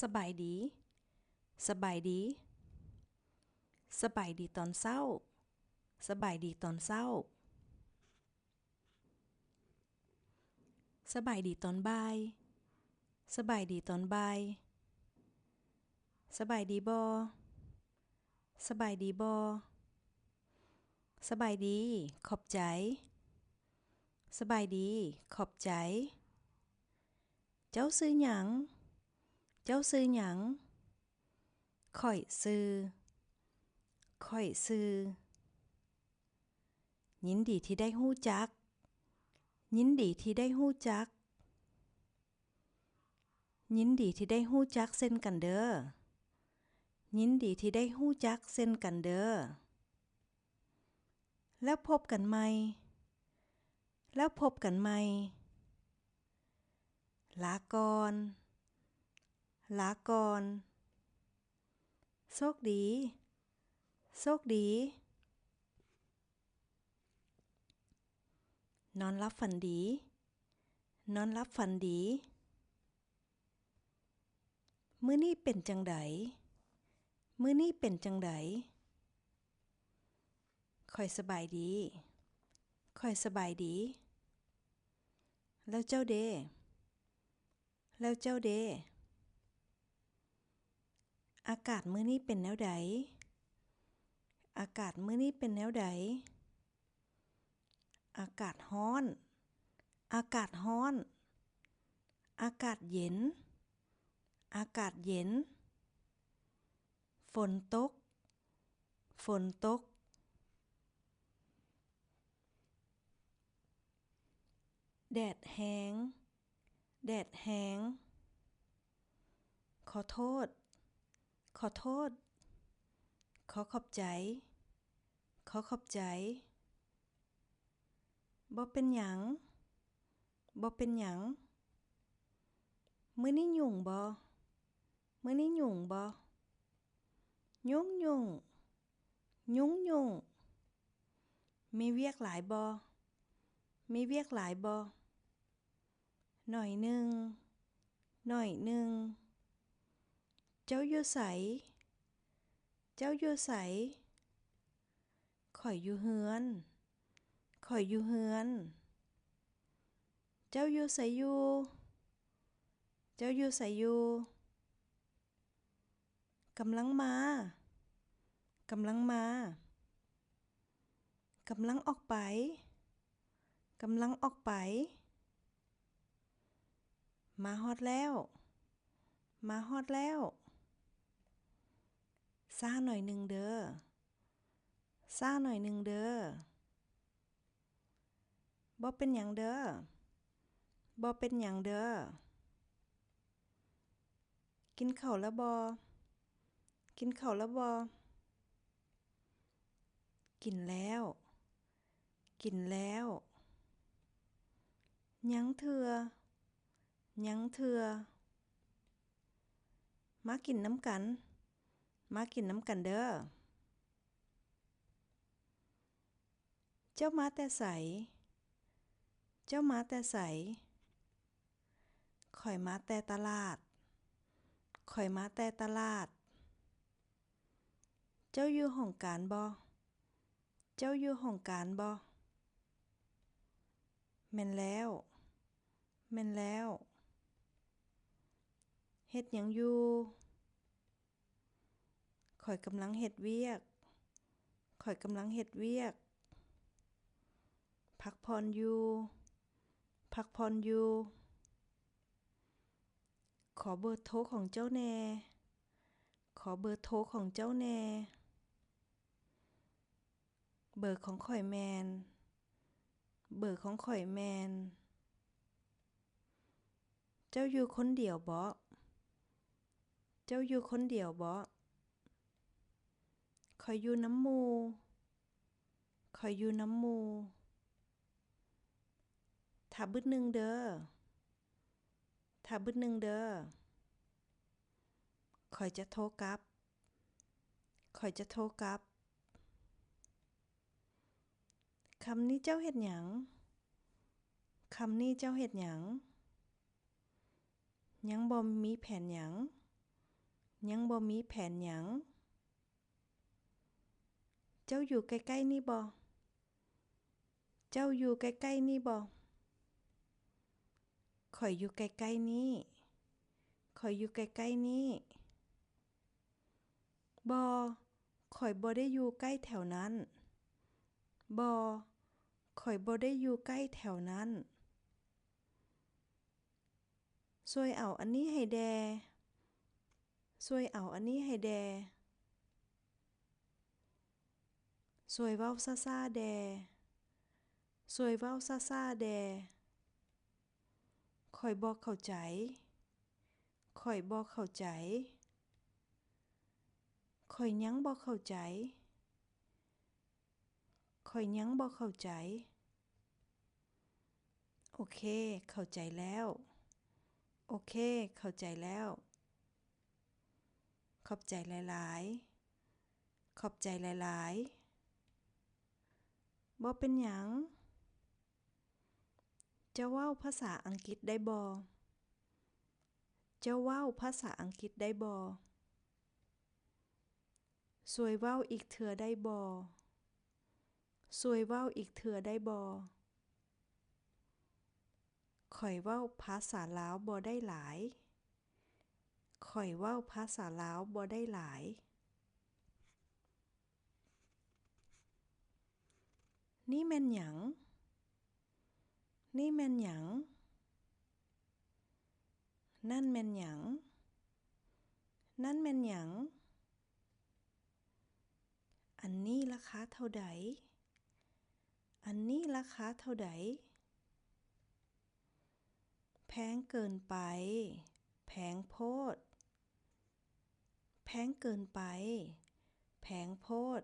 ສະບາຍດີ. ສະບາຍດີ. ສະບາຍດີຕອນເຊົ້າ. ສະບາຍດີຕອນເຊົ້າ. ສະບາຍດີຕອນບ່າຍ. ສະບາຍດີຕອນບ່າຍ. ສະບາຍດີບໍ່? ສະບາຍດີບໍ່? ສະບາຍດີ. ຂອບໃຈ. ສະບາຍດີ. ຂອບໃຈ. ເຈົ້າຊື່ຫຍັງ? ເຈົ້າຊື່ຫຍັງ? ຂ້ອຍຊື່. ຂ້ອຍຊື່. ຍິນດີທີ່ໄດ້ຮູ້ຈັກ. ຍິນດີທີ່ໄດ້ຮູ້ຈັກ. ຍິນດີທີ່ໄດ້ຮູ້ຈັກເຊັ່ນກັນເດີ. ຍິນດີທີ່ໄດ້ຮູ້ຈັກເຊັ່ນກັນເດີ. ແລ້ວພົບກັນໃໝ່. ແລ້ວພົບກັນໃໝ່. ລາກ່ອນ. ລາກ່ອນ. ໂຊກດີ. ໂຊກດີ. ນອນຫຼັບຝັນດີ. ນອນຫຼັບຝັນດີ. ມື້ນີ້ເປັນຈັ່ງໃດ? ມື້ນີ້ເປັນຈັ່ງໃດ? ຂ້ອຍສະບາຍດີ. ຂ້ອຍສະບາຍດີ. ແລ້ວເຈົ້າເດ? ແລ້ວເຈົ້າເດ? ອາກາດມື້ນີ້ເປັນແນວໃດ? ອາກາດມື້ນີ້ເປັນແນວໃດ? ອາກາດຮ້ອນ. ອາກາດຮ້ອນ. ອາກາດເຢັນ. ອາກາດເຢັນ. ຝົນຕົກ. ຝົນຕົກ. ແດດແຮງ. ແດດແຮງ. ຂໍໂທດ. ຂໍໂທດ. ຂໍຂອບໃຈ. ຂໍຂອບໃຈ. ບໍ່ເປັນຫຍັງ. ບໍ່ເປັນຫຍັງ. ມື້ນີ້ຫຍຸ້ງບໍ່? ມື້ນີ້ຫຍຸ້ງບໍ່? ຫຍຸ້ງຫຍຸ້ງ. ຫຍຸ້ງຫຍຸ້ງ. ມີວຽກຫຼາຍບໍ່? ມີວຽກຫຼາຍບໍ່? ໜ້ອຍໜຶ່ງ. ໜ້ອຍໜຶ່ງ. ເຈົ້າຢູ່ໃສ? ເຈົ້າຢູ່ໃສ? ຂ້ອຍຢູ່ເຮືອນ. ຂ້ອຍຢູ່ເຮືອນ. ເຈົ້າຢູ່ໃສຢູ່? ເຈົ້າຢູ່ໃສຢູ່? ກຳລັງມາ. ກຳລັງມາ. ກຳລັງອອກໄປ. ກຳລັງອອກໄປ. ມາຮອດແລ້ວ. ມາຮອດແລ້ວ. ຊ້າໜ້ອຍໜຶ່ງເດີ. ຊ້າໜ້ອຍໜຶ່ງເດີ. ບໍ່ເປັນຫຍັງເດີ. ບໍ່ເປັນຫຍັງເດີ. ກິນເຂົ້າແລ້ວບໍ່? ກິນເຂົ້າແລ້ວບໍ່? ກິນແລ້ວ. ກິນແລ້ວ. ຍັງເທື່ອ. ຍັງເທື່ອ. ມາກິນນຳກັນ. ມາກິນນຳກັນເດີ. ເຈົ້າມາແຕ່ໃສ? ເຈົ້າມາແຕ່ໃສ? ຂ້ອຍມາແຕ່ຕະຫຼາດ. ຂ້ອຍມາແຕ່ຕະຫຼາດ. ເຈົ້າຢູ່ຫ້ອງການບໍ່? ເຈົ້າຢູ່ຫ້ອງການບໍ່? ແມ່ນແລ້ວ. ແມ່ນແລ້ວ. ເຮັດຫຍັງຢູ່? ຂ້ອຍກຳລັງເຮັດວຽກ. ຂ້ອຍກຳລັງເຮັດວຽກ. ພັກຜ່ອນຢູ່. ພັກຜ່ອນຢູ່. ຂໍເບີໂທຂອງເຈົ້າແດ່. ຂໍເບີໂທຂອງເຈົ້າແດ່. ເບີຂອງຂ້ອຍແມ່ນ. ເບີຂອງຂ້ອຍແມ່ນ. ເຈົ້າຢູ່ຄົນດຽວເບາະ? ເຈົ້າຢູ່ຄົນດຽວເບາະ? ຂ້ອຍຢູ່ນຳໝູ່. ຂ້ອຍຢູ່ນຳໝູ່. ຖ້າບຶດໜຶ່ງເດີ. ຖ້າບຶດໜຶ່ງເດີ. ຂ້ອຍຈະໂທກັບ. ຂ້ອຍຈະໂທກັບ. ຄ່ຳນີ້ເຈົ້າເຮັດຫຍັງ? ຄ່ຳນີ້ເຈົ້າເຮັດຫຍັງ? ຍັງບໍ່ມີແຜນຫຍັງ. ຍັງບໍ່ມີແຜນຫຍັງ. ເຈົ້າຢູ່ໃກ້ໆນີ້ບໍ່? ເຈົ້າຢູ່ໃກ້ໆນີ້ບໍ່? ຂ້ອຍຢູ່ໃກ້ໆນີ້. ຂ້ອຍຢູ່ໃກ້ໆນີ້. ບໍ່, ຂ້ອຍບໍ່ໄດ້ຢູ່ໃກ້ແຖວນັ້ນ. ບໍ່, ຂ້ອຍບໍ່ໄດ້ຢູ່ໃກ້ແຖວນັ້ນ. ຊ່ວຍເອົາອັນນີ້ໃຫ້ແດ່. ຊ່ວຍເອົາອັນນີ້ໃຫ້ແດ່. ຊ່ວຍເວົ້າຊ້າໆແດ່. ຊ່ວຍເວົ້າຊ້າໆແດ່. ຂ້ອຍບໍ່ເຂົ້າໃຈ. ຂ້ອຍບໍ່ເຂົ້າໃຈ. ຂ້ອຍຍັງບໍ່ເຂົ້າໃຈ. ຂ້ອຍຍັງບໍ່ເຂົ້າໃຈ. ໂອເຄ, ເຂົ້າໃຈແລ້ວ. ໂອເຄ, ເຂົ້າໃຈແລ້ວ. ຂອບໃຈຫຼາຍໆ. ຂອບໃຈຫຼາຍໆ. ບໍ່ເປັນຫຍັງ. ເຈົ້າເວົ້າພາສາອັງກິດໄດ້ບໍ່? ເຈົ້າເວົ້າພາສາອັງກິດໄດ້ບໍ່? ຊ່ວຍເວົ້າອີກເທື່ອໄດ້ບໍ່? ຊ່ວຍເວົ້າອີກເທື່ອໄດ້ບໍ່? ຂ້ອຍເວົ້າພາສາລາວບໍ່ໄດ້ຫຼາຍ. ຂ້ອຍເວົ້າພາສາລາວບໍ່ໄດ້ຫຼາຍ. ນີ້ແມ່ນຫຍັງ? ນີ້ແມ່ນຫຍັງ? ນັ້ນແມ່ນຫຍັງ? ນັ້ນແມ່ນຫຍັງ? ອັນນີ້ລາຄາເທົ່າໃດ? ອັນນີ້ລາຄາເທົ່າໃດ? ແພງເກີນໄປ. ແພງໂພດ. ແພງເກີນໄປ. ແພງໂພດ.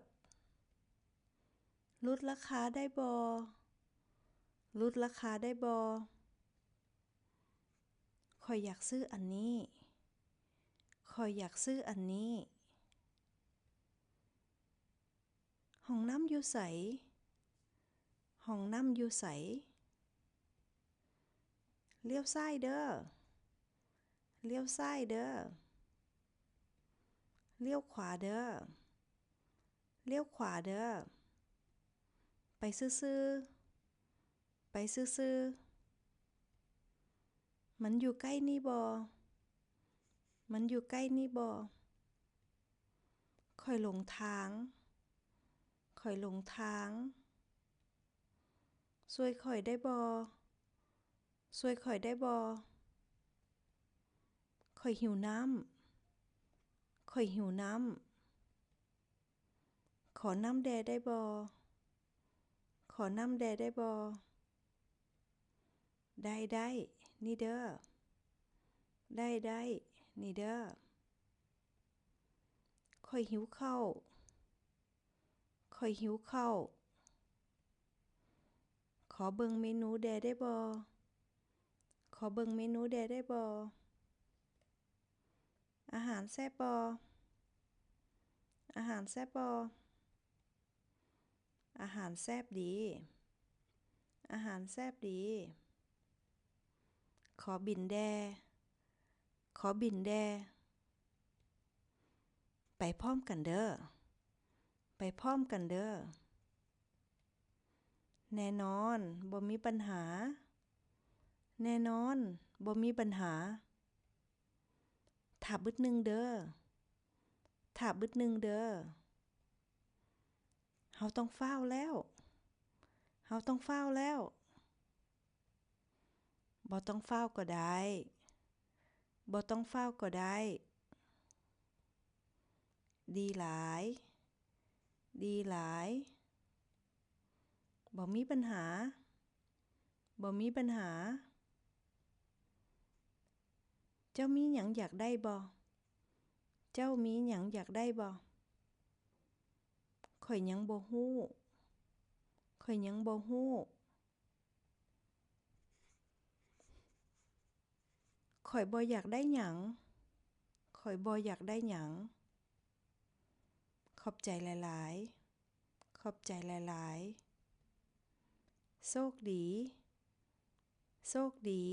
ຫຼຸດລາຄາໄດ້ບໍ່? ຫຼຸດລາຄາໄດ້ບໍ່? ຂ້ອຍຢາກຊື້ອັນນີ້. ຂ້ອຍຢາກຊື້ອັນນີ້. ຫ້ອງນ້ຳຢູ່ໃສ? ຫ້ອງນ້ຳຢູ່ໃສ? ລ້ຽວຊ້າຍເດີ້. ລ້ຽວຊ້າຍເດີ້. ລ້ຽວຂວາເດີ້. ລ້ຽວຂວາເດີ້. ໄປຊື່ໆ. ໄປຊື່ໆ. ມັນຢູ່ໃກ້ນີ້ບໍ່? ມັນຢູ່ໃກ້ນີ້ບໍ່? ຂ້ອຍຫຼົງທາງ. ຂ້ອຍຫຼົງທາງ. ຊ່ວຍຂ້ອຍໄດ້ບໍ່? ຊ່ວຍຂ້ອຍໄດ້ບໍ່? ຂ້ອຍຫິວນ້ຳ. ຂ້ອຍຫິວນ້ຳ. ຂໍນ້ຳແດ່ໄດ້ບໍ່? ຂໍນ້ຳແດ່ໄດ້ບໍ່? ໄດ້, ໄດ້, ນີ້ເດີ້. ໄດ້, ໄດ້, ນີ້ເດີ້. ຂ້ອຍຫິວເຂົ້າ. ຂ້ອຍຫິວເຂົ້າ. ຂໍເບິ່ງເມນູແດ່ໄດ້ບໍ່? ຂໍເບິ່ງເມນູແດ່ໄດ້ບໍ່? ອາຫານແຊບບໍ່? ອາຫານແຊບບໍ່? ອາຫານແຊບດີ. ອາຫານແຊບດີ. ຂໍບິນແດ່. ຂໍບິນແດ່. ໄປພ້ອມກັນເດີ້. ໄປພ້ອມກັນເດີ້. ແນ່ນອນ, ບໍ່ມີບັນຫາ. ແນ່ນອນ, ບໍ່ມີບັນຫາ. ຖ້າບຶດໜຶ່ງເດີ້. ຖ້າບຶດໜຶ່ງເດີ້. ເຮົາຕ້ອງຟ້າວແລ້ວ. ເຮົາຕ້ອງຟ້າວແລ້ວ. ບໍ່ຕ້ອງຟ້າວກໍໄດ້. ບໍ່ຕ້ອງຟ້າວກໍໄດ້. ດີຫຼາຍ. ດີຫຼາຍ. ບໍ່ມີບັນຫາ. ບໍ່ມີບັນຫາ. ເຈົ້າມີຫຍັງຢາກໄດ້ບໍ່? ເຈົ້າມີຫຍັງຢາກໄດ້ບໍ່? ຂ້ອຍຍັງບໍ່ຮູ້. ຂ້ອຍຍັງບໍ່ຮູ້. ຂ້ອຍບໍ່ຢາກໄດ້ຫຍັງ. ຂ້ອຍບໍ່ຢາກໄດ້ຫຍັງ. ຂອບໃຈຫຼາຍໆ. ຂອບໃຈຫຼາຍໆ. ໂຊກດີ. ໂຊກດີ.